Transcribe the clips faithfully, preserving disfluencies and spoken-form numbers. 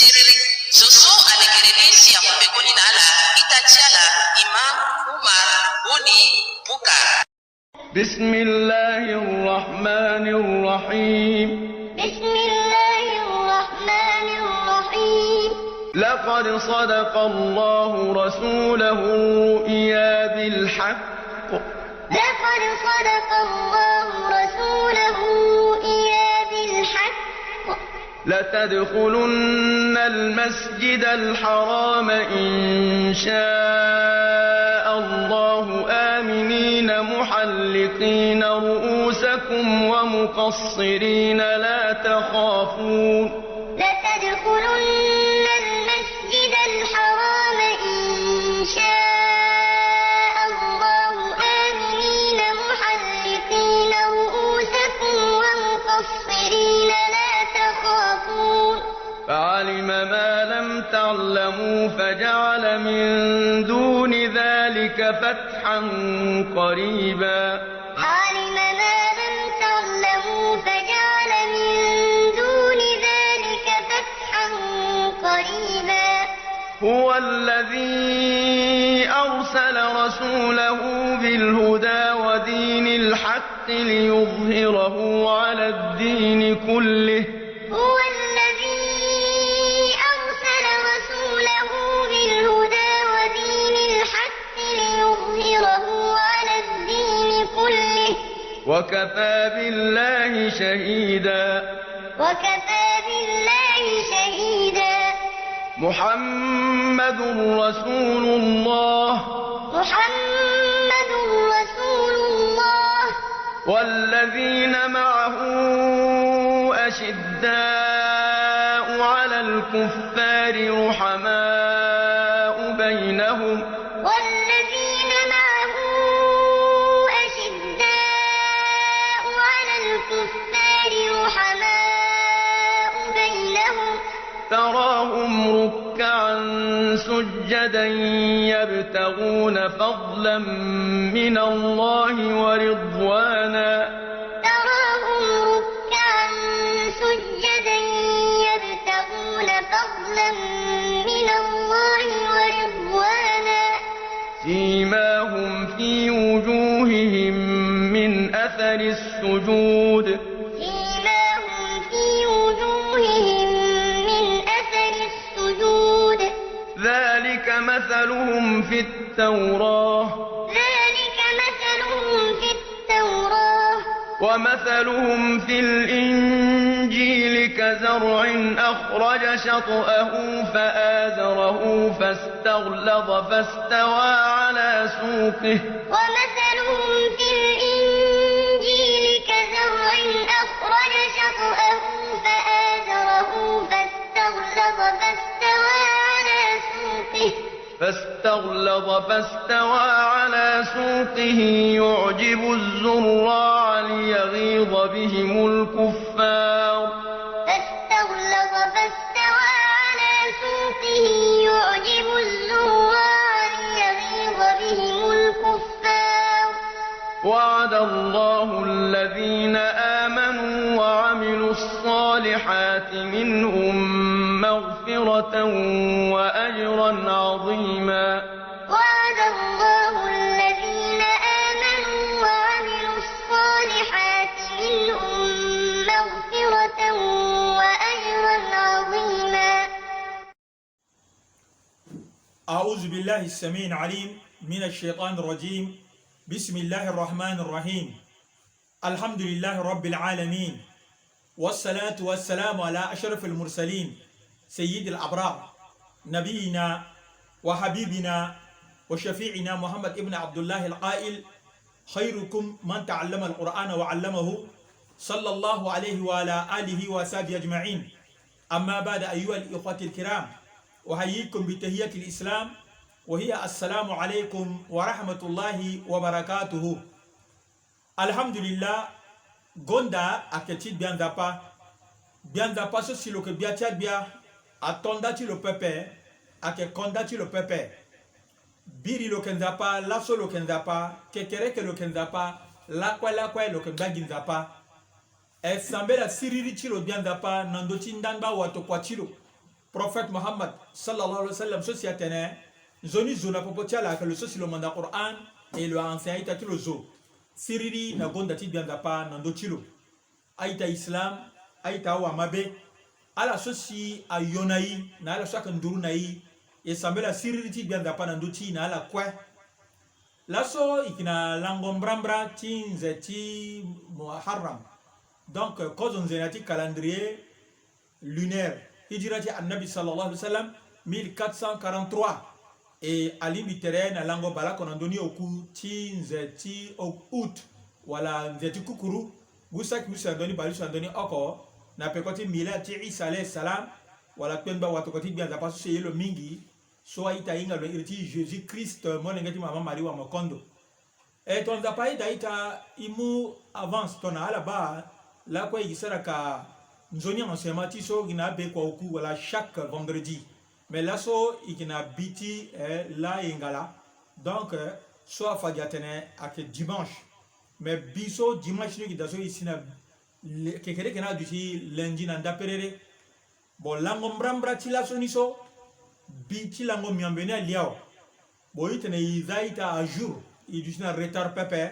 Terere. Zo so alekere ni si amu pekoni na ala, ita ti ala, Imam Umar Boni Bukar. بسم الله الرحمن الرحيم. بسم الله الرحمن الرحيم. لقد صدق الله رسوله الرؤيا بالحق. لقد صدق الله رسوله الرؤيا بالحق. لتدخلن المسجد الحرام إن شاء الله آمنين محلقين رؤوسكم ومقصرين لا تخافون. لتدخلن المسجد الحرام إن شاء الله آمنين محلقين رؤوسكم ومقصرين لا تخافون. فعلم ما لم تعلموا فجعل من دون ذلك فتحا قريبا. فعلم ما لم تعلموا فجعل من دون ذلك فتحا قريبا. هو الذي أرسل رسوله بالهدى ودين الحق ليظهره على الدين كله. هو الذي أرسل رسوله بالهدى ودين الحق ليظهره على الدين كله. وكفى بالله شهيدا. وكفى بالله شهيدا. محمد رسول الله. محمد رسول الله. والذين معه أشداء على الكفار رحماء بينهم. والذين معه أشداء على الكفار رحماء بينهم. تراهم ركعا سجدا يبتغون فضلا من الله ورضوانا. تراهم ركعا سجدا يبتغون فضلا من الله ورضوانا. سيماهم في وجوههم من أثر السجود. سيماهم في وجوههم من أثر السجود. ذلك مثلهم في التوراة. ذلك مثلهم في التوراة. ومثلهم في الإنجيل كزرع أخرج شطأه فآزره فاستغلظ فاستوى على سوقه. ومثلهم في الإنجيل كزرع أخرج شطأه فآزره فاستغلظ فاستوى على سوقه. فاستغلظ فاستوى على سوقه يعجب الزراع ليغيظ بهم الكفار. فاستغلظ فاستوى على سوقه يعجب الزراع ليغيظ بهم الكفار. وعد الله الذين آمنوا وعملوا الصالحات منهم مغفرة وأجرا عظيما. وعد الله الذين آمنوا وعملوا الصالحات منهم مغفرة وأجرا عظيما. أعوذ بالله السميع العليم من الشيطان الرجيم. بسم الله الرحمن الرحيم. الحمد لله رب العالمين. والصلاة والسلام على أشرف المرسلين سيد الأبرار نبينا وحبيبنا وشفيعنا محمد ابن عبد الله القائل: خيركم من تعلم القرآن وعلمه، صلى الله عليه وعلى آله وصحبه أجمعين. أما بعد، أيها الإخوة الكرام، أحييكم بتحية الإسلام، وهي السلام عليكم ورحمة الله وبركاته. Alhamdulillah. Gonda ayeke ti Gbia Nzapa. Gbia Nzapa so si lo yeke gbia ti agbia, ato nda ti lo pepe, ayeke ko nda ti lo pepe. Biri lo yeke Nzapa, laso lo yeke Nzapa, kekereke lo yeke Nzapa, lakue lakue lo yeke ngbagi Nzapa. E sambela siriri ti lo Gbia Nzapa na ndö ti ndangba watokua ti lo. Prophète Mohammed sallallahu alayhi wa sallam so si atene nzoni zo na popo ti ala ayeke lo so si lo manda Qur'an, e lo a enseigne a-ita ti lo zo siriri na gonda ti Gbia Nzapa na ndö ti lo. A-ita Islam, a-ita awamabe, ala so si ayo na e na ala so ayeke nduru na e, e sambela siriri ti Gbia Nzapa na ndö ti e na ala kue. Laso e yeke na lango mbrambra ti nze ti Muharram. Donc, kozo nze na ya ti calendrier lunaire, hijira ti Annabi sallallahu alayhi wa sallam, mille quatre cent quarante-trois. E alingbi tere na lango baleoko na ndö ni oku ti nze ti août, wala nze ti kukuru, ngu saki use na ndö ni baleuse na ndö ni oko, na peko ti milad ti Isa alayhi salam, wala kpengba watokua ti Gbia Nzapa so si e ye lo mingi, so a-ita ahinga lo iri ti Jésus Christ, molenge ti mama Marie wa mokondo. E tongana Nzapa aye daa a-ita, e mu avance tongana ala baa lakue e ke sara ka nzoni enseignement ti so gi na abekua oku wala chaque vendredi. Mais laso e ke na bi ti, eh, la e ngala. Donc, eh, so afa gi atene ayeke dimanche. Mais bi so dimanche ni e ke daa so e si na le-, kekereke ni aduti lundi na ndaperere. Bon, lango mbrambra ti laso ni so, bi ti lango miombe ni alia awe. Bon, e tene e za a-ita à jour, e duti na retard pepe.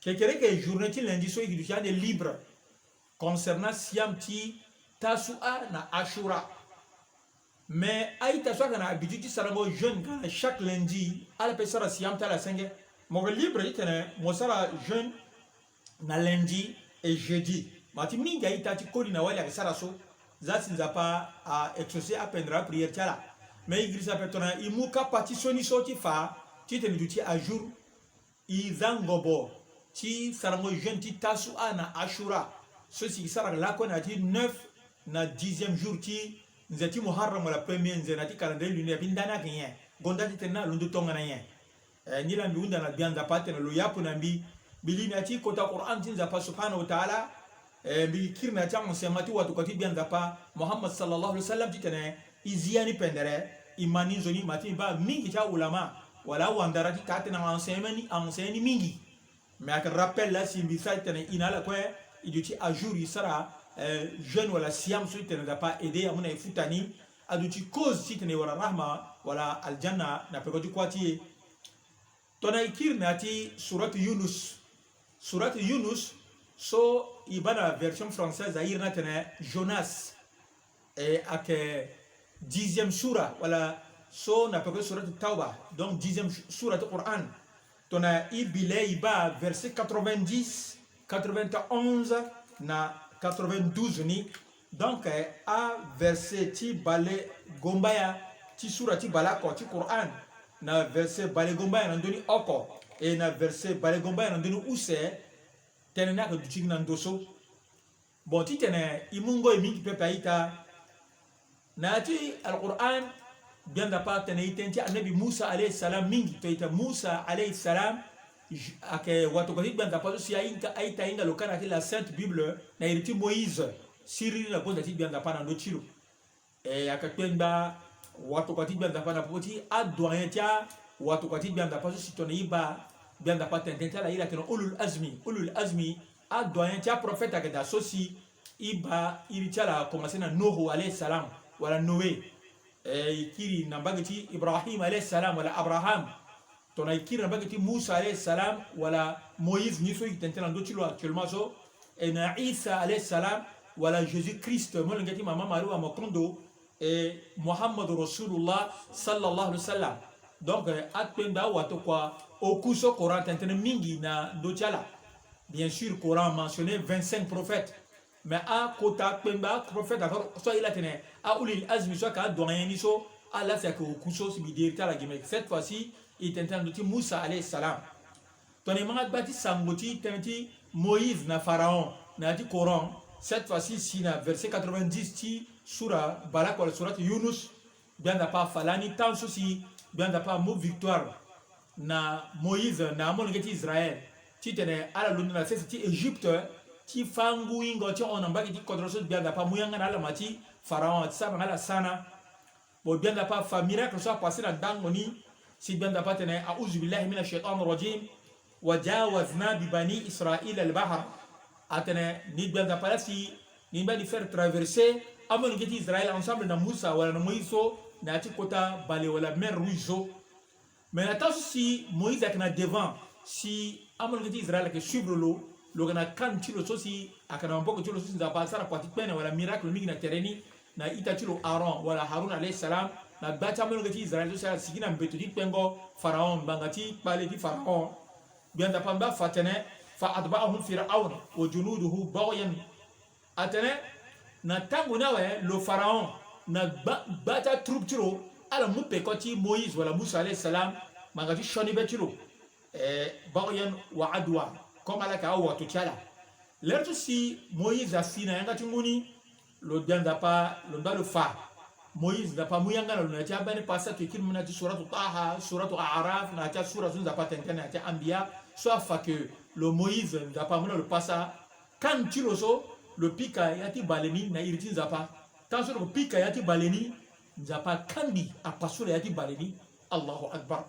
Kekereke journée ti lundi so e ke duti ande libre concernant siam ti Tasu'a na Ashura. Mais a-ita so ayeke na habitude ti sarango jeûne nga na chaque lundi, ala pe sara siam ti ala senge. Mo yeke libre ti tene mo sara jeûne na lundi et jeudi. Ma ti mingi a-ita ti koli na wali ayeke sara so. Za si Nzapa a exaucer apendre aprière ti ala. Mais e girisa ape tongana e mu kapa ti sioni so ti fa titene e duti à jour, e za ngobo ti sarango jeûne ti Tasu'a na Ashura. So si e sara lakue na ya ti neuf na dixième jour ti nze ti Muharram wala premier nze na ya ti calendrier lunaire, mbi ndani ayeke nyen? Gonda titene ni alondo tongana nyen? Eh, nilaa mbi hunda na Gbia Nzapa atene lo yapu na mbi. Mbi li na ya ti kota Qur'an ti Nzapa subhanahu wa ta'ala. Eh, mbi kiri na ya ti enseignement ti watokua ti Gbia Nzapa Muhammad sallallahu alayhi wa sallam titene e zi ya ni pendere, e ma ni nzoni. Ma ti mbi baa mingi ti aulama wala awandara ti taa tene a enseigne ni, a enseigne ni mingi. Mais ayeke rappel laa si mbi sara titene e na ala kue e duti à jour e sara, eh, jeûne wala siam so titene Nzapa a aidé amu na e futa ni. Aduti cause titene e wara rahma wala aljanna na peko ti kuâ ti e. Tongana e kiri na ya ti Surat Yunus. Surat Yunus so e baa na version française a iri ni atene Jonas. E ayeke dixième sura, wala so na peko ti Surat Tauba, donc dixième sura ti Qur'an. Tongana e bi le e baa verset quatre-vingt-dix, quatre-vingt-onze na quatre-vingt-douze ni. Donc, eh, averset ti bale gombaya ti sura ti baleoko ti Qur'an, na verset bale gombaya na ndö ni oko, e na verset bale gombaya na ndö ni use, tënë ni ayeke duti gi na ndo so. Bon, titene e mu ngoi mingi pepe a-ita. Na ya ti Alquran, Gbia Nzapa atene e tene ti Annabi Musa alayhi salam mingi, to e tene Musa alayhi salam, ju-, ayeke watokua ti Gbia Nzapa so si a-ita, a-ita ahinga lo kâ na ya ti la Sainte Bible na iri ti Moïse, siriri na gonda ti Gbia Nzapa na ndö ti lo. E ayeke kpengba watokua ti Gbia Nzapa na popo ti adoyen ti awatokua ti Gbia Nzapa so si tongana e baa, Gbia Nzapa atene tënë ti ala iri atene ulul azmi. Ulul azmi, adoyen ti aprofete ayeke daa so si e baa iri ti ala akomanse na Nuhu alayhi salam, wala Noé. E, e kiri na mbage ti Ibrahim alayhi salam, wala Abraham. Tongana e kiri na mbage ti Musa alayhi salam, wala Moïse ni so e tene tënë na ndö ti lo actuellement so, e na Isa alayhi salam, wala Jésus Christ, molenge ti mama Marie wa mokondo, e Muhammadu Rasulullah sallallahu alayhi wa sallam. Donc, eh, akpengba awatokua oku so Coran atene tënë mingi na ndö ti ala. Bien sûr, Coran mentionné vingt-cinq prophètes. Mais akota kpengba aprophète encore so a iri atene aulil azmi so ayeke adoyen ni so, ala si ayeke oku so si mbi de iri ti ala gi. Mais cette fois-ci e tene tënë na ndö ti Musa alayhi salam. Tongana e ma nga gba ti sango ti tënë ti Moïse na Pharaon na ya ti Coran, cette fois-ci e si na verset quatre-vingt-dix ti sura baleoko wala surat Yunus, Gbia Nzapa afa lani temps so si Gbia Nzapa amu victoire na Moïse na amolenge ti Israël, titene ala londo na sese ti Égypte, ti fâ ngu hingo ti hon na mbage ti kodro so Gbia Nzapa amu yanga na ala ma ti Pharaon ti sara na nga ala sana. Bon, Gbia Nzapa afa miracle so apassé na ndango ni, si Gbia Nzapa atene, auzu billahi mina shaitan rajim, wa jawazna bi bani Israila al-bahra. Atene ni Gbia Nzapa laa si ni ngba ni faire traverser amolenge ti Israël ensemble na Musa wala na Moïse so na ya ti kota bale wala mer Rouge so. Mais na temps so si Moïse ayeke na devant, si amolenge ti Israël ayeke suivre lo, lo yeke na kane ti lo so si ayeke na maboko ti lo so si Nzapa asara kua ti kpene wala miracle mingi na tere ni, na ita ti lo Aaron wala Haroun alayhi salam, na gba ti amolenge ti Israël so si ala sigi na mbeto ti kpengo Pharaon, ngbanga ti kpale ti Pharaon. Gbia Nzapa amba fa atene, fa atba'ahum Fir'aun wa junuduhu baghyan. Atene, na tango ni awe, lo Pharaon na gba, gba ti atroupe ti lo, ala mu peko ti Moïse wala Musa alayhi salam, ngbanga ti sioni be ti lo, eh, baghyan wa adwa, comme ala yeke awato ti ala. Lere so si Moïse asi na yanga ti ngu ni, lo Gbia Nzapa lo nda lo fa. Moïse, Nzapa amu yanga na lo na ya ti abani pasa, to e kiri mu na ya ti suratu Taha, suratu Araf, na ya ti asura so Nzapa atene tënë na ya ti Anbiya, so afa ke lo Moïse, Nzapa amu na lo pasa, kane ti lo so, lo pika ya ti bale ni na iri ti Nzapa. Tant so lo pika ya ti bale ni, Nzapa akangbi, apasu lo ya ti bale ni. Allahu Akbar.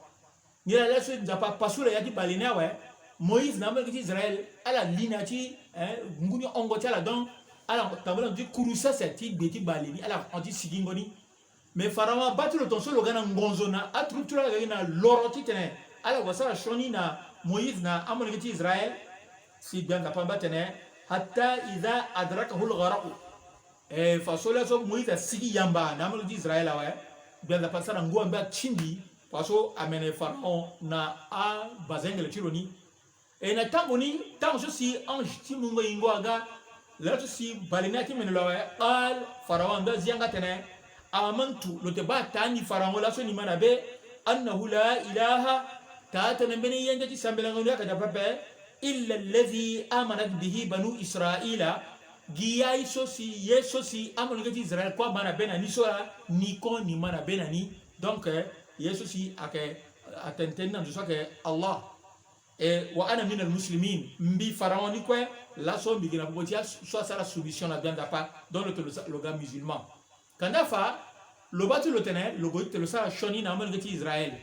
Ngira laso Nzapa apasu lo ya ti bale ni awe, Moïse na amolenge ti Israël ala li na ya ti, eh, ngu ni hongo ti ala, donc ala tambula na ndö ti kuru sese ti gbe ti bale ni, ala hon ti sigingo ni. Mais Pharaon abaa ti lo tongaso lo ga na ngonzo na atroupe ti lo, ala ga gi na loro titene ala gue asara sioni na Moïse na amolenge ti Israël. Si Gbia Nzapa amba tene, hatta idha adrakahul gharaqu. E, faso laso Moïse asigi yamba na amolenge ti Israël awe, Gbia Nzapa asara ngu ambe atingbi, faso amene Pharaon na abazengele ti lo ni. E na tango ni, tango so si ange ti mungo yingo aga, laso si bale ni ati mene lo awe, qal, Pharaon ando azi yanga atene, amantu, lo te baa taa ni Pharaon laso ni ma na be, annahu la ilaha, taa tënë mbeni yenge ti sambelango ni ayeke daa pepe, illa alladhi amanat bihi banu Israila, gi ya ye so si, ye so si amolenge ti Israël kue ama na be na ni so laa, ni kue ni ma na be na ni. Donc, eh, ye so si ayeke, atene tënë ni na ndo so ayeke Allah. E, wa ana min al muslimin, mbi Pharaon ni kue, laso mbi gi na popo ti asu so asara soumission na Gbia Nzapa, donc lo te lo sa, lo ga musulman. Kanda fa, lo baa ti lo tene, lo gue ti te lo sara sioni na amolenge ti Israël.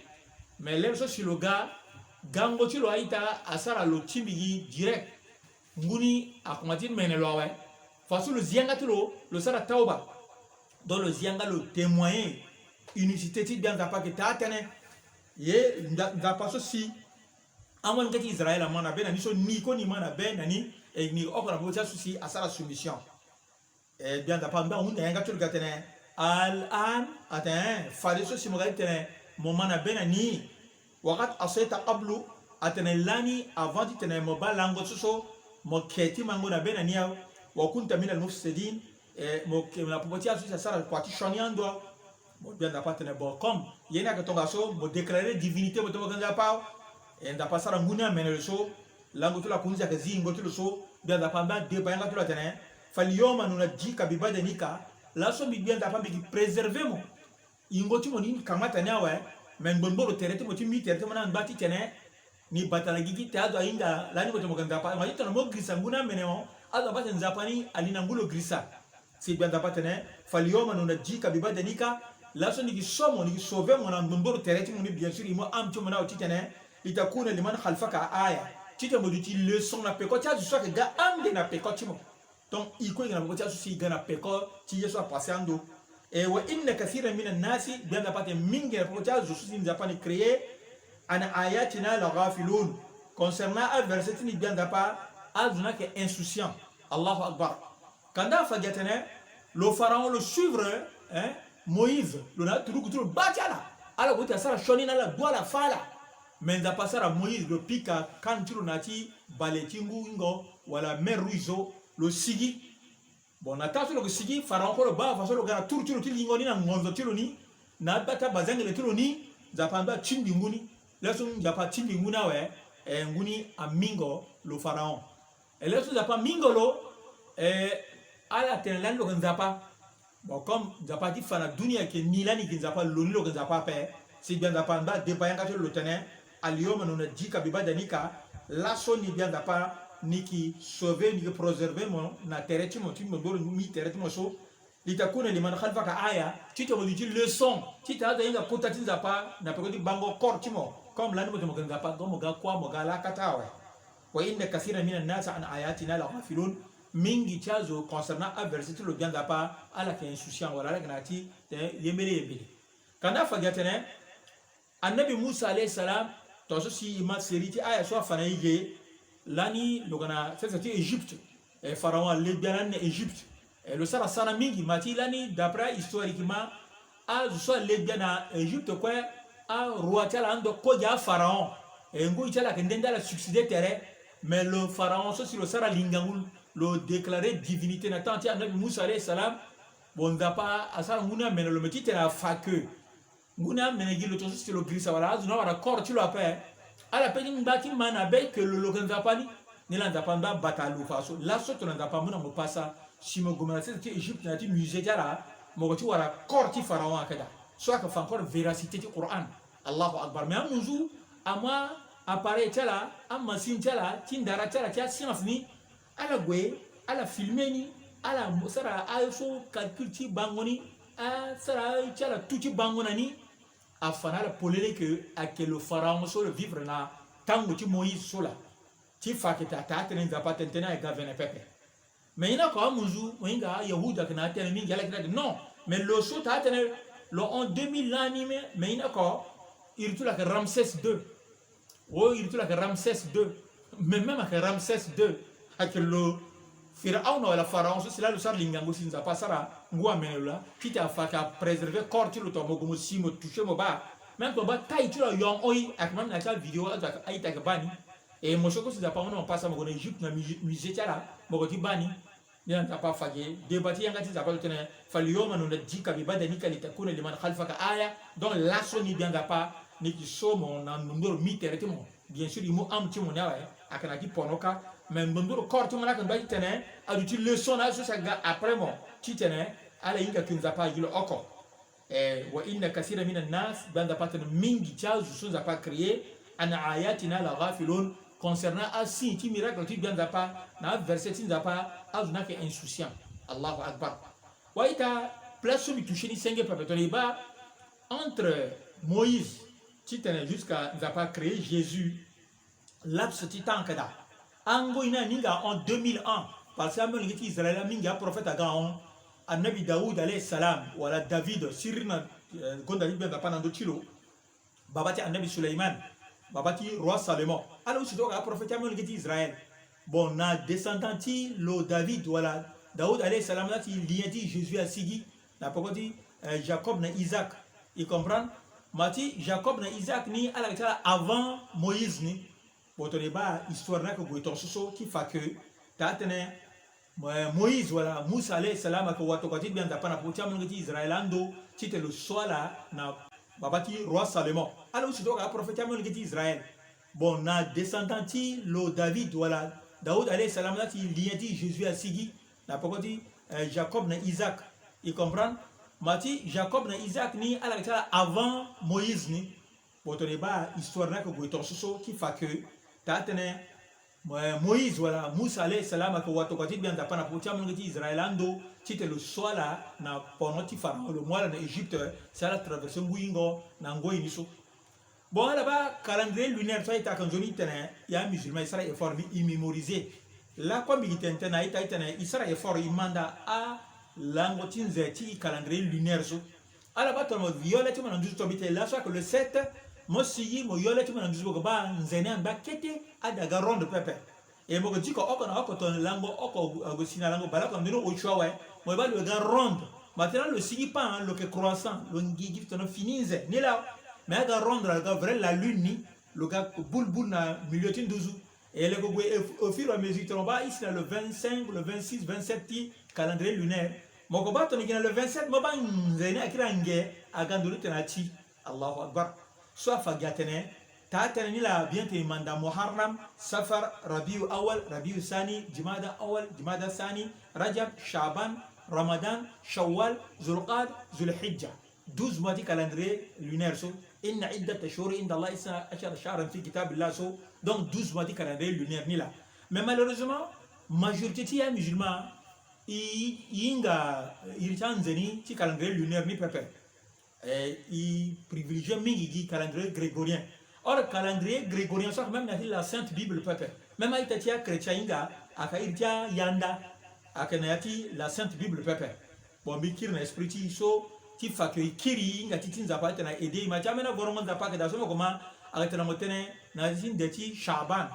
Mais lere so si lo ga, gango ti lo a-ita asara lo tingbi gi direct. Ngu ni akonga ti mene lo awe. Faso lo zi yanga ti lo, lo sara tauba. Donc lo zi yanga lo témoigner unicité ti Gbia Nzapa ayeke taa tënë. Ye Nza-, Nzapa so si amolenge ti Israël ama na be na ni so, ni kue ni ma na be na ni, e ni oko na popo ti asu si asara soumission. E, Gbia Nzapa ando ahunda yanga ti lo ga atene, al an, atene, fadeso si mo ga ti tene mo ma na be na ni. Wa qad asayta qablu, atene lani avant ti tene mo baa lango so so, mo ke ti mango na be na ni awe. Wa kunta min al mufsidin, e, mo ke na popo ti asu si asara kua ti sioni ando awe. Bon, Gbia Nzapa atene, bon, comme ye ni ayeke tongaso, mo déclarer divinité mo ti mo yeke Nzapa awe. E, Nzapa asara ngu ni amene lo so, lango ti lo akunzi ayeke zi yingo ti lo so, Gbia Nzapa amba adeba yanga ti lo atene, fal yawma nunajjika bi badanika, laso mbi Gbia Nzapa mbi yeke préserver mo. Yingo ti mo ni kamata ni awe, me ngbongboro tere ti mo ti mi tere ti mo ni angba titene ni bata na gigi te azo ahinga lani mo ti mo yeke Nzapa. Mo ti tene mo girisa ngu ni amene mo, azo abaa tene Nzapa ni ali na ngu lo girisa. Si Gbia Nzapa atene, fal yawma nunajjika bi badanika, laso ni yeke so mo, ni yeke sauver mo na ngbongboro tere ti mo ni, bien sûr, e mu âme ti mo ni awe titene, litakuna liman khalfaka aya, titene mo duti leçon na peko ti azo so ayeke ga ande na peko ti mo. Donc, e kue e yeke na peko ti azo so si e ga na peko ti ye so apase ando. E wa inna kathiran mina nnasi, Gbia Nzapa atene mingi na peko ti azo so si Nzapa ni créer, an ayatina la ghafilun. Concernant averset ti ni Gbia Nzapa, azo ni ayeke insouciant. Allahu Akbar. Kanda afa gi atene, lo Pharaon lo suivre, hein, Moïse, lo na aturuku ti lo gba ti ala. Ala gue ti asara sioni na ala, du ala, fâ ala. Me Nzapa asara Moïse, lo pika kane ti lo na ya ti bale ti ngu yingo wala mer Rouge so, lo sigi. Bon, na temps so lo yeke sigi, Pharaon kue lo baa faso lo ga na tour ti lo ti lingo ni na ngonzo ti lo ni, na agba ti abazengele ti lo ni, Nzapa ando atingbi ngu ni. Laso Nzapa atingbi ngu ni awe, e, ngu ni amingo lo Pharaon. E, laso Nzapa amingo lo, e, ala tene lani lo yeke Nzapa. Bon, comme Nzapa ti fa na dunia ayeke ni lani gi Nzapa, lo ni lo yeke Nzapa ape. Si Gbia Nzapa ando adeba yanga ti lo, lo tene, al yawma nunajjika bi badanika, laso ni Gbia Nzapa ni yeke sauver, ni yeke préserver mo na tere ti mo ti mo, ngbongboro mi tere ti mo so. Litakuna liman khalfaka aya, titene mo duti leçon, titene azo ahinga kota ti Nzapa na peko ti bango corps ti mo. Comme lani mo ti mo yeke Nzapa, donc mo ga kuâ, mo ga lakata awe. Wa inna kathiran mina nnasi an ayatina la ghafilun. Mingi ti azo concernant averset ti lo Gbia Nzapa, ala yeke insouciant wala ala yeke na ya ti tene yembele yembele. Kanda afa gi atene, Annabi Musa alayhi salam, tongaso si e ma série ti aya so afa na e ge, lani lo ga na sese ti Égypte, e, Pharaon ale gbia lani na Égypte. E, lo sara sara mingi, ma ti lani, d'après historiquement, azo so ale gbia na Égypte kue, aroi ti ala ando kue gi apharaon. E, ngoi ti ala ayeke nde nde ala succédé tere. Mais lo Pharaon so si lo sara lingangu, lo déclaré divinité na temps ti Annabi Musa alayhi salam. Bon, Nzapa asara ngu ni amene lo, me titene afa ke ngu ni amene gi lo tongaso si lo girisa wala azo ni awara corps ti lo ape. Ala pe ti ngba ti ma na be ke lo, lo yeke Nzapa ni. Ni laa Nzapa angba bata lo fa so. Laso tongana Nzapa amu na mo pasa, si mo gue mo na sese ti Égypte na ya ti musée ti ala, mo gue ti wara corps ti Pharaon ayeke daa. So ayeke fa encore véracité ti Qur'an. Allahu Akbar. Mais amunzu, amu appareil ti ala, amachine ti ala, ti ndara ti ala ti ascience ni, ala gue, ala filmé ni, ala mo-, sara aye so calcul ti bango ni, asara aye ti ala tout ti bango na ni. Afa na ala polele ke ayeke lo Pharaon so lo vivre na tango ti Moïse so laa. Ti fa ayeke taa, taa atene Nzapa atene tënë aye ga vene pepe. Mais ye ni oko amunzu, mo hinga aYahuda ayeke na atënë mingi, ala yeke na ade non. Mais lo so taa atene lo hon deux mille lani me, mais ye ni oko iri ti lo ayeke Ramsès deux. Wo iri ti lo ayeke Ramsès deux. Mais même ayeke Ramsès deux, ayeke lo Firaona wala Pharaon so si laa lo sara lingango si Nzapa asara ngu amene lo laa, titene afa ayeke apréservé corps ti lo, tongana mo gue mo si mo touché mo baa. Même tongana mo baa taille ti lo ayo ahon, ayeke même na ya ti avidéo azo ayeke, a-ita ayeke baa ni. E mo so kue si Nzapa amu na mo pasa mo gue na Égypte na musée, musée ti ala, mo gue ti baa ni. Ni laa Nzapa afa gi, débat ti yanga ti Nzapa lo tene, فاليوم ننجيك ببدنك لتكون لمن خلفك آية. Donc laso ni Gbia Nzapa ni yeke so mo na ndondoro mi tere ti mo. Bien sûr e mu âme ti mo ni awe, ayeke na ya ti pono kâ. Mais ndondoro corps ti mo ni ayeke ngba titene aduti leçon na azo so si aga après mo, titene ala hinga ke Nzapa agi lo oko. Eh, وإن كثيرا من الناس, Gbia Nzapa atene mingi ti azo so Nzapa acréé, عن آياتنا لغافلون, concernant asigne ti miracle ti Gbia Nzapa na averset ti Nzapa, azo ni ayeke insouciant. Allahu Akbar. Wa ita, place so mbi touché ni senge pepe, tongana e baa entre Moïse titene jusqu'à Nzapa acréé Jésus, laps ti temps ayeke daa. Angoi ni aninga ahon deux mille ans. Parce que amolenge ti Israël mingi aprophète aga ahon. Annabi Daoud alayhi salam, wala David, siriri na, eh, gonda ti Gbia Nzapa na ndö ti lo. Baba ti Annabi Sulaiman, baba ti roi Salomon. Ala use ti waka aprophète ti amolenge ti Israël. Bon, na descendant ti lo David, wala Daoud alayhi salam, na ti lien ti Jésus asigi na peko ti, eh, Jacob na Isaac. E comprendre? Ma ti Jacob na Isaac ni, ala yeke ti ala avant Moïse ni. Bon, tongana e baa histoire ni ayeke gue tongaso so ti fa ke taa atene, eh, Moïse wala Musa alayhi salam ayeke watokua ti Gbia Nzapa na popo ti amolenge ti Israël ando, titene lo so ala na baba ti roi Salomon. Ala use ti waka aprophète ti amolenge ti Israël. Bon, na descendant ti lo David wala Daoud alayhi salam, na ti lien ti Jésus asigi na peko ti, eh, Jacob na Isaac. E comprendre? Ma ti Jacob na Isaac ni, ala yeke ti ala avant Moïse ni. Bon, tongana e baa histoire ni ayeke gue tongaso so ti fa ke taa atene, eh, Moïse wala Musa alayhi salam ayeke watokua ti Gbia Nzapa na popo ti amolenge ti Israël ando, titene lo so ala na pono ti Pharaon, lo mu ala na Égypte, si ala traversé ngu yingo na ngoi ni so. Bon, ala baa calendrier lunaire so a-ita, ayeke nzoni titene ya musulman e sara effort, mbi e mémorisé. Lakue mbi gi tene tënë na a-ita, titene e sara effort e manda alango ti nze ti calendrier lunaire so. Ala baa tongana mo yo le ti mo na nduzu, tongana mbi tene laso ayeke le sept, mo sigi mo yo le ti mo na nduzu, mo yeke baa nze ni angba kete, ade aga ronde pepe. E mo yeke diko oko na oko, tongana lango oko ague si na lango baleoko na ndoni oco awe, mo baa lo yeke ga ronde. Ma tena lo sigi pan, lo yeke croissant, lo ngi gi tongana fini nze ni laa. Mais aga ronde, aga vrai la lune ni, lo ga boule boule na milieu ti nduzu. E lo yeke gue au, au fur et à mesure, tongana mo baa e si na le vingt-cinq, le vingt-six, vingt-sept ti calendrier lunaire, mo yeke baa tongana e gi na le vingt-sept, mo baa nze ni akiri ange, aga ndoni tena ti. Allahu Akbar. So afa gi atene, taa tënë ni laa bien ti e manda Muharram, Safar, Rabiu Awal, Rabiu Sani, Jumada Awal, Jumada Sani, Rajab, Shaban, Ramadan, Shawwal, Zulqaada, Zulhijja. Douze mois ti calendrier lunaire so. إن عدة الشهور عند الله اثنا عشر شهرا في كتاب الله so. Donc douze mois ti calendrier lunaire ni laa. Mais malheureusement, majorité ti ya musulman, e, e hinga iri ti anze ni ti calendrier lunaire ni pepe. Eh, e privilégié mingi gi calendrier grégorien. Or calendrier grégorien so ayeke même na ya ti la Sainte Bible pepe. Même a-ita ti achrétien ahinga, ayeke iri ti ayanda. ayeke na ya ti la Sainte Bible pepe. Bon, mbi kiri na esprit ti e so ti fa ke e kiri e hinga ti ti Nzapa ti tene a aidé e. Ma ti ambeni avorongo Nzapa ayeke daa so mo ko ma, ayeke tene mo tene na ya ti nze ti Chaban,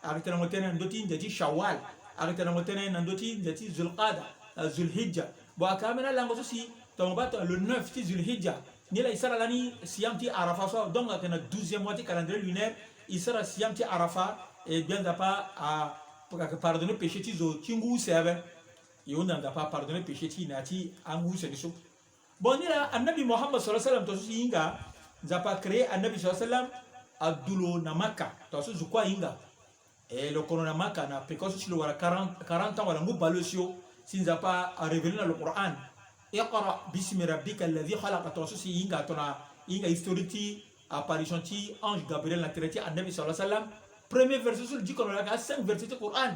ayeke tene mo tene na ndö ti nze ti Shawal, ayeke tene mo tene na ndö ti nze ti Zulqada, euh, Zulhijja. Bon, ayeke ambeni alango so si tongana mo baa tongana le neuf ti Zulhijja, ni laa e sara lani siyam ti Arafa so. Donc ayeke na douzième mois ti calendrier lunaire, e sara siyam ti Arafa. E Gbia Nzapa a, ayeke pardonner péché ti zo ti ngu use ape. E hunda Nzapa a pardonner péché ti e na ya ti angu use ni so. Bon, ni laa Annabi Muhammad sallallahu alaihi wasallam, tongaso si e hinga, Nzapa a créer Annabi sallallahu alaihi wasallam, a du lo na Makka, tongaso zo kue ahinga. E lo kono na Makka na peko so si lo wara quarante, quarante ans wala ngu bale osio, si Nzapa a révéler na lo Qur'an. Iqra bismi rabbika alladhi khalaqa, tongaso si e hinga, tongana e hinga historique ti apparition ti ange Gabriel na tere ti Annabi sallallahu alaihi wasallam. Premier verset so lo diko na lo ayeke a cinq verset ti Qur'an.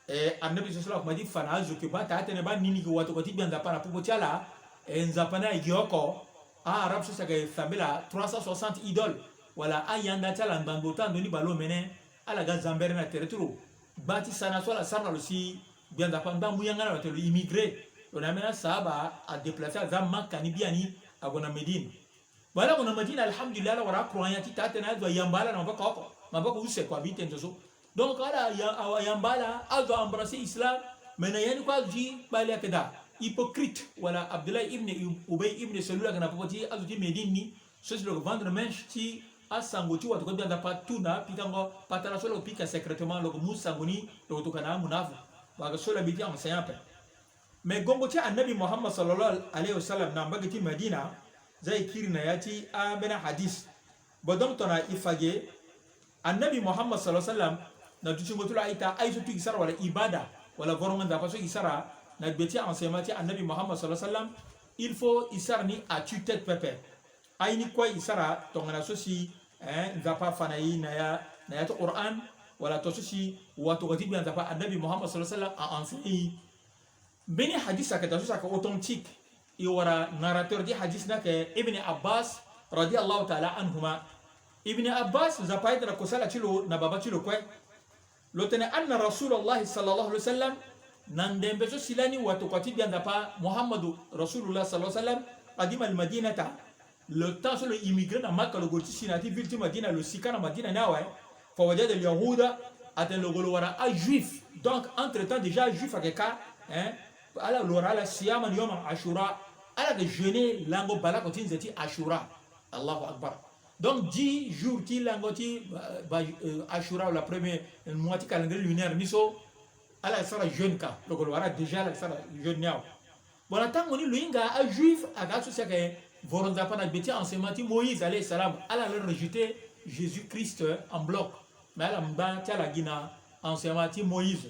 E Annabi sallallahu alaihi wasallam akoma ti fa na azo ke baa taa tënë baa ni ni ke watokua ti Gbia Nzapa na popo ti ala. E Nzapa ni ayeke oko. A-Arabe so si ayeke sambela trois cent soixante idoles, wala ayanda ti ala ngbangbo ti ando ni baleomene. Ala ga zambere na tere ti lo. Gba ti sana so ala sara na lo si Gbia Nzapa angba amu yanga na lo atene lo immigré. Lo na ambeni asahaba adéplacé aza Makka ni biani ague na Médine. Bon, ala gue na Madina, alhamdulillah, ala wara acroyant ti taa tënë azo ayamba ala na maboko oko, maboko use kua, mbi tene so. Donc ala ya-, ayamba ala, azo a-embrasser islam. Mais na ya ni kue azo ti kpale ayeke daa, hypocrite, wala Abdullah ibn Ubay ibn Salul ayeke na popo ti azo ti Médine ni. So si lo yeke vendre mèche ti asango ti watokua ti Gbia Nzapa tout na apikango, patara so lo yeke pika secrètement, lo yeke mu sango ni, lo yeke tokua na amunafo. Wala so lo abi ti enseignant ape. Mais gongo ti Annabi Muhammad sallallahu alaihi wasallam na mbage ti Madina, za e kiri na ya ti ambeni hadis. Bon, donc tongana e fa ge, Annabi Muhammad sallallahu alaihi wasallam, na dutingo ti lo a-ita, aye so ti e sara wala ibada, wala vorongo Nzapa so e sara, na gbe ti enseignement ti Annabi Muhammad sallallahu alaihi wasallam, il faut e sara ni à tue-tête pepe. Aye ni kue e sara tongana so si, eh, Nzapa afa na e na ya, na ya ti Qur'an, wala tongaso si watokua ti Gbia Nzapa Annabi Muhammad sallallahu alaihi wasallam a enseigner e. Mbeni hadis ayeke daa so si ayeke authentique. E wara narrateur ti hadis ni ayeke Ibn Abbas radiyallahu ta'ala anhuma. Ibn Abbas, Nzapa ayeda na kosala ti lo na baba ti lo kue. Lo tene anna Rasulallahi sallallahu alaihi wasallam, na ndembe so si lani watokua ti Gbia Nzapa Muhammadu Rasulullah sallallahu alaihi wasallam, qadima al-Madinata. Le temps so lo immigré na Makka, lo gue ti si na ya ti ville ti Madina, lo sika na Madina ni awe. Fa wajada al-Yahuda, atene lo gue lo wara a-Juif. Donc entre temps déjà a-Juif ayeke ka, hein, ala lo wara ala siyaman yawma Ashura. Ala yeke jeûner lango baleoko ti nze ti Ashura. Allahu Akbar. Donc dix jours ti lango ti, euh, ba, euh, Ashura, wala premier mois ti calendrier lunaire ni so, ala sara jeûne ka. Lo gue lo wara déjà ala sara jeûne ni awe. Bon, na tango ni lo hinga a-Juif aga so si ayeke voro Nzapa na gbe ti enseignement ti Moïse alayhi salam. Ala la rejeter Jésus-Christ en bloc. Mais ala ngba ti ala gi na enseignement ti Moïse.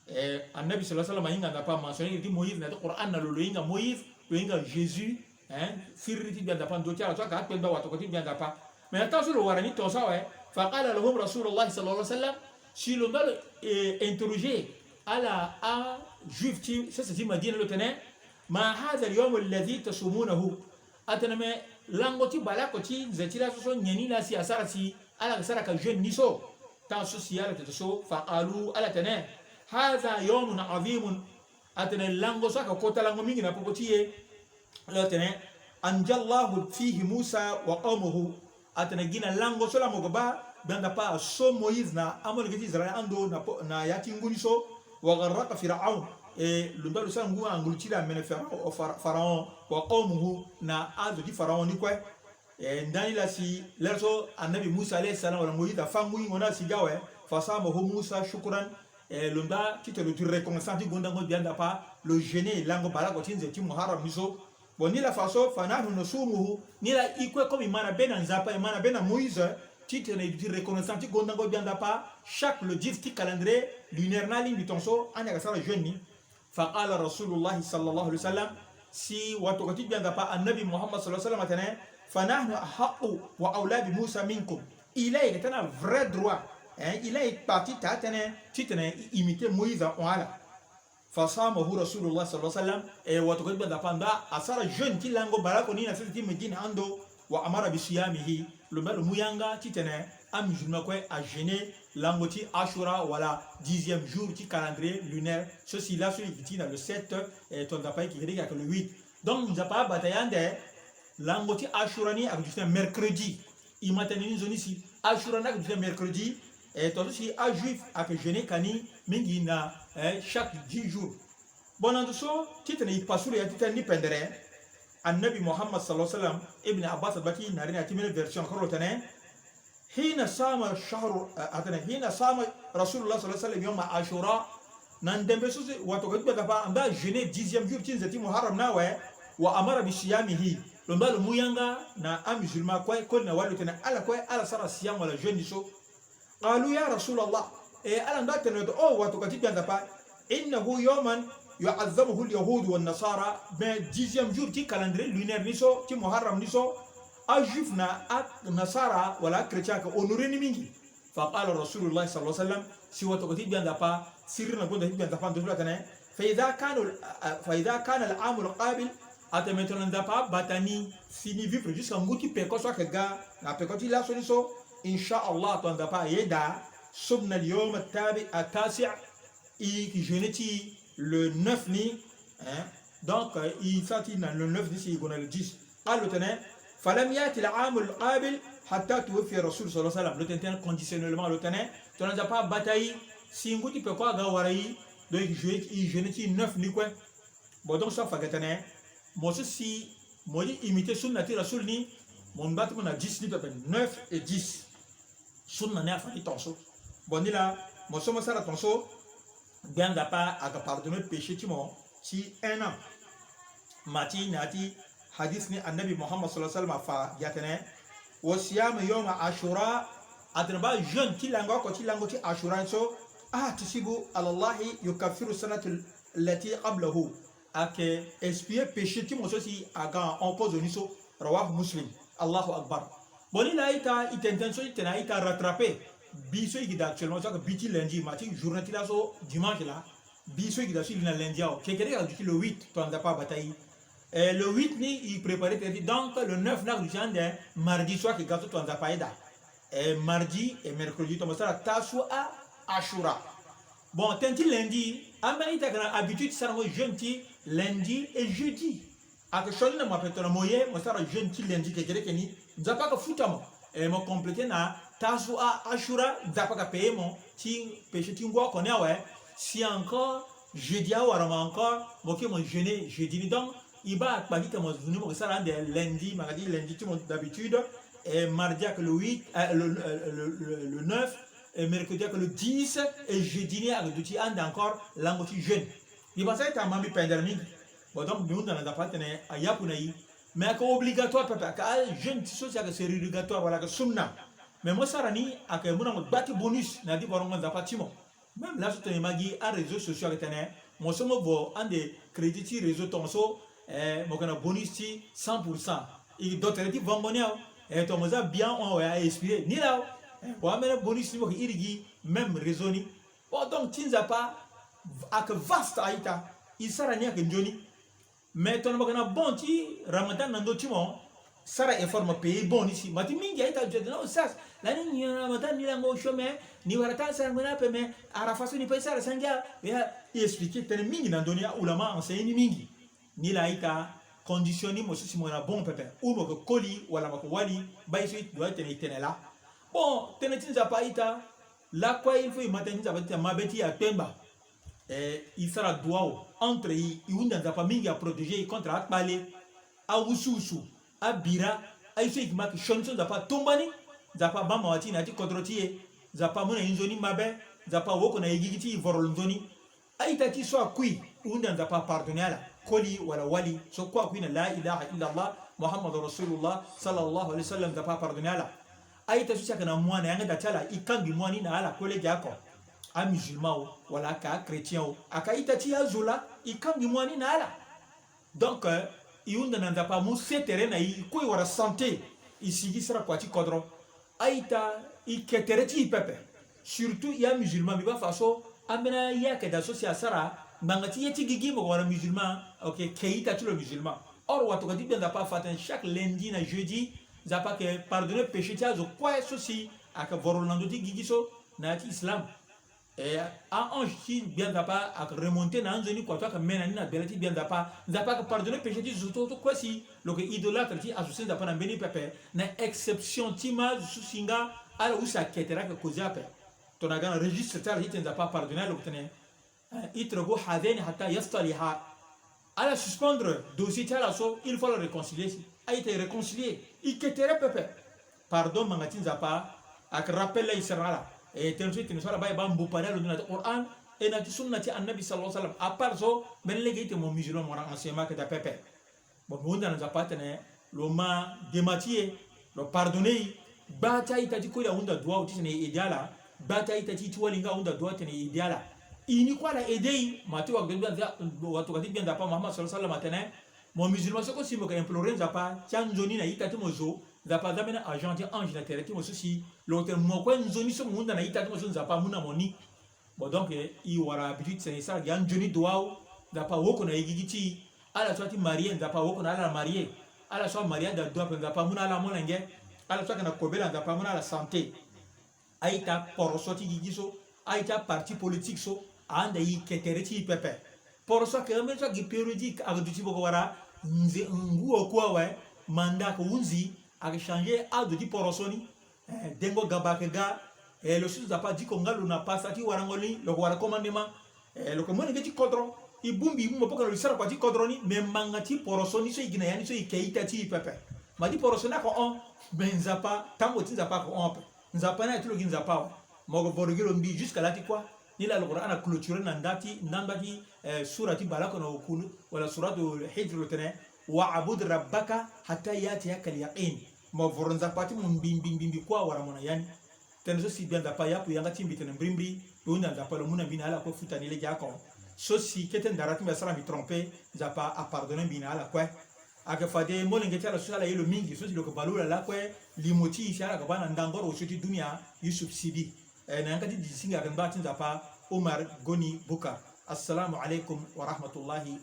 Eh, Annabi sallallahu alaihi wasallam ahinga Nzapa mentionner iri ti Moïse na ya ti Qur'an na lo, lo hinga Moïse, lo hinga Jésus, hein, firiri ti Gbia Nzapa, ndo ti ala so ayeke akpengba watokua ti Gbia Nzapa. Mais na tango so lo wara ni tongaso awe, fa qala lahum Rasulullah sallallahu alaihi wasallam, si lo nda lo, eh, interroger ala a-Juif ti sese ti Madina, lo tene, ma hadha al-yawm alladhi tasumunahu. Atene me lango ti baleoko ti nze ti laso so nyen ni laa si asara si ala yeke sara ka jeûne ni so. Tango so si ala tene so, fa qalu, ala tene, hadha yawmun azimun. Atene lango so ayeke kota lango mingi na popo ti e. Lo tene, anjallahu fihi Musa wa qawmuhu. Atene gi na lango so laa mo yeke baa Gbia Nzapa aso Moïse na amolenge ti Israël ando na po, na ya ti ngu ni so. Wa gharraqa Firaun. E lo nda lo sara ngu angulu ti lo amene Firaun, Fara-, Faraon wa qawmuhu, na azo ti Faraon ni kue. E ndani laa si lere so Annabi Musa alayhi salam wala Moïse afâ ngu hingo ni asi ga awe, fasamahu Musa shukran. E lo nda titene lo duti reconnaissant ti gondango Gbia Nzapa, lo jeûner lango baleoko ti nze ti Muharram ni so. Bon, ni laa fa so, fa nahnu nasumuhu, ni laa e kue comme e ma na be na Nzapa, e ma na be na Moïse, titene e duti reconnaissant ti gondango Gbia Nzapa, chaque le dix ti calendrier lunaire ni alingbi tongaso, ani ayeke sara jeûne ni. Fa qala Rasulullahi sallallahu alaihi wasallam, si watokua ti Gbia Nzapa Annabi Muhammad sallallahu alaihi wasallam atene, fa nahnu ahaqqu wa awla bi Musa minkum. E laa e yeke tene na vrai droit, hein, e laa e kpa ti taa tënë titene e imiter Moïse ahon ala. Fa samahu Rasulullah sallallahu alaihi wasallam, e watokua ti Gbia Nzapa anda asara jeûne ti lango baleoko ni na sese ti Médine ando Wa amara bi siyamihi, lo mbi lo mu yanga titene amusulman kue ajeûne lango ti Ashura wala dixième jour ti calendrier lunaire so si laso e gi ti na le sept, eh, tongape ayeke, yeke ayeke le huit. Donc Nzapa abata ye ande lango ti Ashura ni ayeke duti na mercredi. E ma tene ni nzoni si Ashura ni ayeke duti na mercredi, eh, tongaso si ajuif ayeke jeûne ka ni mingi na, eh, chaque dix jours. Bon, na ndo so titene e pasuru ya ti tene ni pendere, Annabi Muhammad sallallahu alaihi wasallam, Ibn Abbas abaa ti na iri na ya ti mbeni version akoro lo tene, hina sama shahru, eh, atene, hina sama Rasulullah sallallahu alaihi wasallam yawma Ashura. Na ndembe so si watokua ti Gbia Nzapa amba ajeûne dixième jour ti nze ti Muharram ni awe, wa amara bi siyamihi, lo mbi lo mu yanga na amusulman kue koli na wali lo tene ala kue ala sara siyam wala jeûne ni so. Qalu ya Rasulallah, e ala ndo atene lo, o watokua ti Gbia Nzapa, innahu yawman yu'azzamuhu al-yahudu wan-nasara, mais dixième jour ti calendrier lunaire ni so ti Muharram ni so, ajuif na anasara wala achrétien ayeke honoré ni mingi. Faqala Rasulullah sallallahu alaihi wasallam, si watokua ti Gbia Nzapa siriri na gonda ti Gbia Nzapa ndo so lo atene, fa idha kana, fa idha kana al-amu al-qabil, atene tongana Nzapa abata ni si ni vivre jusqu'à ngu ti peko so ayeke ga na peko ti laso ni so, insha Allah, tongana Nzapa ayeda, sumna al-yawm at-tabi, at-tasi', e yeke jeûne ti le neuf ni, hein. Donc, euh, e sara ti na le neuf ni si e gue na le dix. Qala lo tene, falam yati al-amu al-qabil hatta tuwuffiya Rasul sallallahu alaihi wasallam. Lo tene tënë conditionnellement, lo tene tongana Nzapa abata e si ngu ti peko aga wara e, donc e jeûne ti neuf ni kue. Bon, donc so afa ge tene, mo so si mo ye ti imiter sunna ti Rasul ni, mo ngba ti mo na dix ni pepe, neuf et dix. Sunna ni afa ni tongaso. Bon, ni laa, mo so mo sara tongaso, Gbia Nzapa aga pardonner péché ti mo ti un an. Ma ti na ya ti hadith ni Annabi Muhammad sallallahu alaihi wasallam afa gi atene, wa siyam yawm Ashura, atene baa jeûne ti lango oko ti lango ti Ashura ni so, ahtasibu ala Allahi yukaffiru sanatu allati qablahu, ayeke expier péché ti mo so si aga en cause ni so. Rawahu Muslim. Allahu Akbar. Bon, ni laa a-ita, e tene tënë so ti tene a-ita rattraper. Bi so e gi daa actuellement so ayeke bi ti lundi, ma ti journée ti laso dimanche laa. Bi so e gi daa so e li na lundi awe, kekereke ayeke duti le huit, tongana Nzapa abata e. Eh, le huit ni e préparer tënë ti, donc le neuf ni ayeke duti ande mardi so ayeke ga so, tongana Nzapa ayeda. Eh, mardi et mercredi tongana mo sara Tasu'a, Ashura. Bon, tënë ti lundi, ambeni a-ita ayeke na habitude ti sarango jeûne ti lundi et jeudi. Ayeke sioni na mo ape tongana mo ye mo sara jeûne ti lundi kekereke ni, Nzapa ayeke futa mo. E mo compléter na Tasu'a, Ashura, Nzapa ayeke payer mo ti péché ti ngu oko ni awe. Si encore jeudi awara mo encore, mo kiri mo jeûner jeudi ni. Donc e baa akpa ti tene mo zo ni mo yeke sara ande lundi, mo yeke ti lundi ti mo d'habitude, et mardi ayeke le huit, euh, le, le, le, le, le neuf, et mercredi ayeke le dix, et jeudi ni ayeke duti ande encore lango ti jeûne. Mbi basa a-ita ma mbi pendere mingi. Bon, donc mbi hunda na Nzapa titene ayaku na e. Mais ayeke obligatoire pepe, ayeke ajeûne ti so si ayeke surrogatoire wala ayeke sunna. Mais mo sara ni ayeke mu na mo gba ti bonus na ya ti vorongo Nzapa ti mo. Même laso tene e ma gi aréseaux sociaux ayeke tene mo so mo vo ande crédit ti réseau tongaso, eh, mo yeke na bonus ti cent pour cent. E do tere ti vongo ni awe. Eh, tongana mo za bien ahon awe, a expiré ni laa. Eh, bon, ambeni bonus ni mo yeke iri gi même réseau ni. Bon, donc ti Nzapa ayeke vaste a-ita. E sara ni ayeke nzoni. Mais tongana mo yeke na bon ti Ramadan na ndö ti mo, sara effort mo payer bon ni si. Ma ti mingi a-ita zo tene, oh sas, lani ni Ramadan ni lango osio, mais ni wara ti sara ngoi ni ape, mais Arafa so ni pe ti sara sangia. Ya, e expliquer tënë mingi na ndö ni, aulama enseigner ni mingi. Ni laa a-ita, condition ni mo so si mo yeke na bon pepe, ou mo yeke koli wala mo yeke wali, baa ye so e doit tene e tene laa. Bon, tënë ti Nzapa a-ita, lakue il faut e ma tënë ti Nzapa ti tene mabe ti e akpengba. Eh, e sara duwau entre e, e hunda Nzapa mingi aprotéger e contre akpale, awusuwusu, abira, aye so e yeke ma yeke sioni so Nzapa atomba ni. Nzapa abaa mawa ti e na ya ti kodro ti e. Nzapa amu na e nzoni mabe. Nzapa awooko na e gigi ti e voro lo nzoni. A-ita ti e so akui, e hunda Nzapa apardonner ala, koli wala wali, so kue akui na la ilaha illa Allah Muhammadu Rasulullah sallallahu alaihi wasallam, Nzapa apardonner ala. A-ita so si ayeke na mua na yanga da ti ala, e kangbi mua ni na ala kue legeoko. Amusulman o, wala ayeke achrétien o, ayeke a-ita ti e azo laa, e kangbi mua ni na ala. Donc, euh, e hunda na Nzapa amu se tere na e, e kue e wara santé, e sigi sara kua ti kodro. A-ita, e ke tere ti e pepe. Surtout e amusulman, mbi baa fa so ambeni aye ayeke daa so si asara ngbanga ti ye ti gigi mo yeke wara musulman, ok, ke ita ti lo musulman. Or watokua ti Gbia Nzapa afa atene chaque lundi na jeudi, Nzapa ayeke pardonner péché ti azo kue so si ayeke voro lo na ndö ti gigi so na ya ti islam. E, a-ange ti Gbia Nzapa ayeke remonter na anzoni kua so ayeke me na ni na bele ti Gbia Nzapa. Nzapa ayeke pardonner péché ti zo so kue si lo yeke idolâtre ti associe Nzapa na mbeni pepe, na exception ti ma azo so si nga ala use akete ake koze ape. Tongana aga na registre ti ala titene Nzapa apardonner lo, lo tene, eh, itruku hadhaini hatta yastaliha. Ala suspendre dossier ti ala so, il faut ala réconcilier si. A-ita, e réconcilier, e ke tere pepe. Pardon ngbanga ti Nzapa ayeke rappel la e sara na ala. E tene so e tene so ala baa e baa mbupa ni alondo na ti Qur'an, e na ti sunna ti Annabi sallallahu alaihi wasallam. À part so, mbeni lege e tene mo musulman, mo wara enseignement ayeke daa pepe. Bon, mo hunda na Nzapa atene lo ma dema ti e, lo pardonner e. Gba ti a-ita ti koli ahunda duwau titene e aider ala. Gba ti a-ita ti e ti wali nga ahunda duwau titene e aider ala. E ni kue ala aider e. Ma ti watokua ti Gbia Nzapa, watokua ti Gbia Nzapa Muhammad sallallahu alaihi wasallam atene, mo musulman so kue si mo yeke implorer Nzapa ti anzoni na ita ti mo zo, Nzapa aza mbeni agent ti ange na tere ti mo so si lo tene mo kue nzoni so mo hunda na ita ti mo so Nzapa amu na mo ni. Bon, donc, eh, e wara habitude titene e sara gi anzoni duwau, Nzapa awoko na e gigi ti e. Ala so ati marie, Nzapa awoko na ala marie. Ala so amarie anda dua ape, Nzapa amu na ala molenge. Ala so ayeke na kobela, Nzapa amu na ala santé. A-ita poroso ti gigi so, a-ita parti politique so, ahanda e ke tere ti e pepe. Poroso ayeke ambeni so ayeke périodique, ayeke duti mo yeke wara nze ngu oku awe, mandat ayeke hunzi, ayeke changer ado ti poroso ni. Eh, dengo gaba ayeke ga. Eh, lo so Nzapa adiko nga lo na pasa ti warango ni, lo yeke wara commandement. Eh, lo yeke molenge ti kodro. E bongbi e mu maboko na lo, e sara kua ti kodro ni, me ngbanga ti poroso ni so e gi na ya ni so e ke ita ti e pepe. Ma ti poroso ni ayeke hon, me Nzapa, tango ti Nzapa ayeke hon ape. Nzapa ni aye ti lo gi Nzapa awe. Mo yeke voro gi lo mbi jusqu'à la ti kuâ. Ni la lo Qur'an aclôturer na nda ti, nda nda ti, eh, sura ti bale oko na oku, wala suratul Hijr, lo tene, wa'bud rabbaka hatta ya'tiyakal yaqin. Mo voro Nzapa ti mo mbi, mbi, mbi, mbi kuâ awara mo na ya ni. Tënë so si Gbia Nzapa ayaku yanga ti mbi tene mbirimbiri, lo hunda Nzapa lo mu na mbi na ala kue futa ni legeoko. So si kete ndara ti mbi asara mbi tromper, Nzapa apardonner mbi na ala kue. Ayeke fade molenge ti ala so si ala ye lo mingi, so si lo yeke bale ula lakue, limo ti e si ala yeke baa na ndangoro osio ti dunia, Yusuf Sidi. Eh, na yanga ti didisinga ayeke ngbâ ti Nzapa, Omar Goni Bouka. Assalamu alaikum wa rahmatullahi